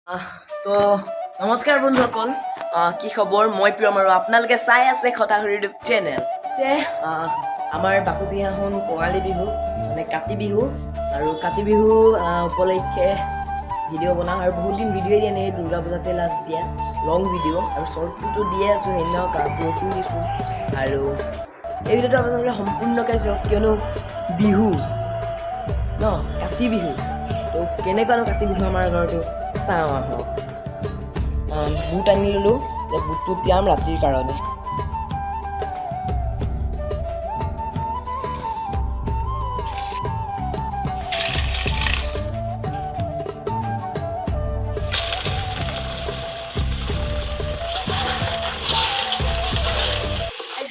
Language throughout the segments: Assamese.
তো নমস্কাৰ বন্ধুসকল, কি খবৰ? মই প্ৰিয়ম আৰু আপোনালোকে চাই আছে খটাখুৰি ইউটিউব চেনেল। যে আমাৰ বাপতিসাহোন কঙালী বিহু, মানে কাতি বিহু, আৰু কাতি বিহু উপলক্ষে ভিডিঅ' বনাওঁ। আৰু বহুত দিন ভিডিঅ' দিয়া নাই, দুৰ্গা পূজাতে লাষ্ট দিয়া লং ভিডিঅ', আৰু শ্বৰ্টটোতো দিয়ে আছোঁ, সেইদিনা পৰহিও দিছোঁ। আৰু এই ভিডিঅ'টো আপোনালোকে সম্পূৰ্ণকৈ চাওক, কিয়নো বিহু ন, কাতি বিহু। তো কেনেকুৱানো কাতি বিহু আমাৰ ঘৰটো চাওঁ আহক। বুট আনি ল'লোঁ যে বুটটো তিয়াম ৰাতিৰ কাৰণে।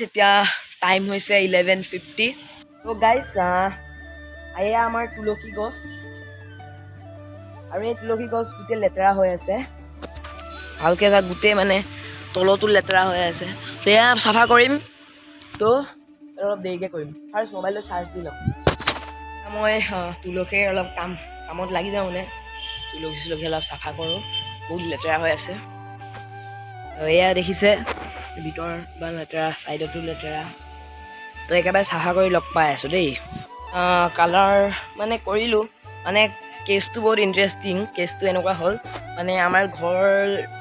এতিয়া টাইম হৈছে 11:50। ত' গাইজ, এয়া আমাৰ তুলসী গছ, আৰু এই তুলসী গছ গোটেই লেতেৰা হৈ আছে। ভালকৈ চাওক, গোটেই মানে তলতো লেতেৰা হৈ আছে। তো এয়া চাফা কৰিম, তো অলপ দেৰিকৈ কৰিম। ফাৰ্ষ্ট মোবাইলটো চাৰ্জ দি লওঁ। মই তুলসীৰ অলপ কামত লাগি যাওঁ, মানে তুলসী চুলসী অলপ চাফা কৰোঁ, বহুত লেতেৰা হৈ আছে। তো এয়া দেখিছে, ভিতৰ বা লেতেৰা, ছাইডতো লেতেৰা। তো একেবাৰে চাফা কৰি লগ পাই আছোঁ দেই। কালাৰ মানে কৰিলোঁ, মানে কেছটো বহুত ইণ্টাৰেষ্টিং। কেছটো এনেকুৱা হ'ল, মানে আমাৰ ঘৰ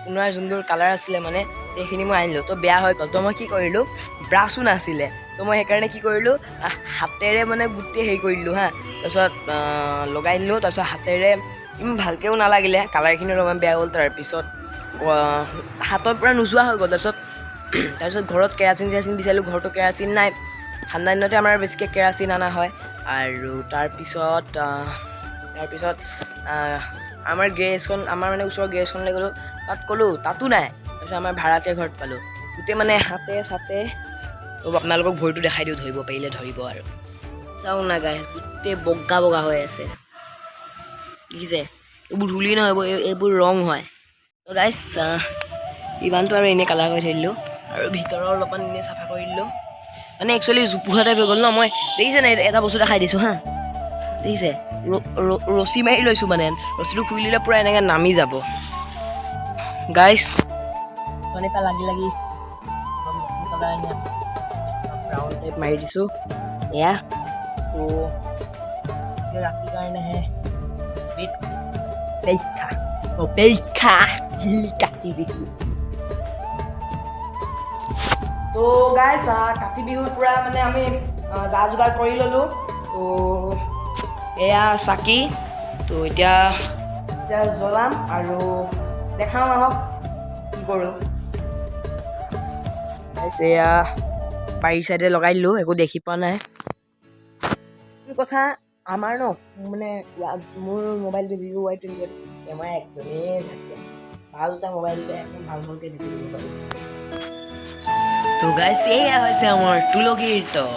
পুনৰ যোনবোৰ কালাৰ আছিলে, মানে সেইখিনি মই আনিলোঁ, তো বেয়া হৈ গ'ল। তো মই কি কৰিলোঁ, ব্ৰাছো নাছিলে, তো মই সেইকাৰণে কি কৰিলোঁ, হাতেৰে মানে গোটেই হেৰি কৰি দিলোঁ। হা, তাৰপিছত লগাই দিলোঁ। তাৰপিছত হাতেৰে ইমান ভালকৈও নালাগিলে, কালাৰখিনি অলপমান বেয়া হ'ল। তাৰপিছত হাতৰ পৰা নোযোৱা হৈ গ'ল। তাৰপিছত ঘৰত কেৰাচিন চেৰাচিন বিচাৰিলোঁ, ঘৰতো কেৰাচিন নাই। ঠাণ্ডা দিনতে আমাৰ বেছিকৈ কেৰাচিন অনা হয়। আৰু তাৰপিছত আমাৰ গেৰেজখন, আমাৰ মানে ওচৰৰ গেৰেজখনলৈ গ'লোঁ, তাত ক'লোঁ, তাতো নাই। তাৰপিছত আমাৰ ভাড়াতীয়া ঘৰত পালোঁ। গোটেই মানে হাতে চাতে, ৰ'ব, আপোনালোকক ভৰিটো দেখাই দিওঁ, ধৰিব পাৰিলে ধৰিব। আৰু চাওঁ না গাইজ, গোটেই বগা বগা হৈ আছে, দেখিছে? এইবোৰ ধূলি নহয়, এইবোৰ ৰং হয়। তো গাইজ, ইমানটো আৰু এনেই কালাৰ কৰি থৈ দিলোঁ, আৰু ভিতৰৰ অলপমান এনেই চাফা কৰি দিলোঁ। মানে একচুৱেলি জোপোহা টাইপ হৈ গ'ল ন। মই দেখিছে নাই, এটা বস্তু দেখাই দিছোঁ। হা, দেখিছে, ৰছী মাৰি লৈছোঁ, মানে ৰছীটো খুলি দিলে পূৰা এনেকৈ নামি যাব। গাইজ, পৰা লাগি লাগি অলপ নতুন কালাৰ আনি ব্ৰাউন টাইপ মাৰি দিছোঁ এয়া। তো এতিয়া ৰাতিৰ কাৰণেহে ৱেইট, অপেক্ষা, অপেক্ষা কাতি বিহু। তো গাইজ, কাতি বিহুৰ পৰা মানে আমি যা যোগাৰ কৰি ল'লোঁ। তো এয়া চাকি। তো এতিয়া এতিয়া জ্বলাম আৰু দেখাওঁ আহক কি কৰোঁ। গাইজ, এয়া বাৰীৰ চাইডে লগাই দিলোঁ, একো দেখি পোৱা নাই। কি কথা, আমাৰ ন মানে মোৰ মোবাইলটো ভিভ' Y21, camera একদমেই ঘাটিয়া। ভাল এটা মোবাইলতে একদম ভাল ভালকৈ ভিডিঅ' দিব পাৰি। তো গাইজ, এয়া হৈছে আমাৰ তুলসীৰ তল।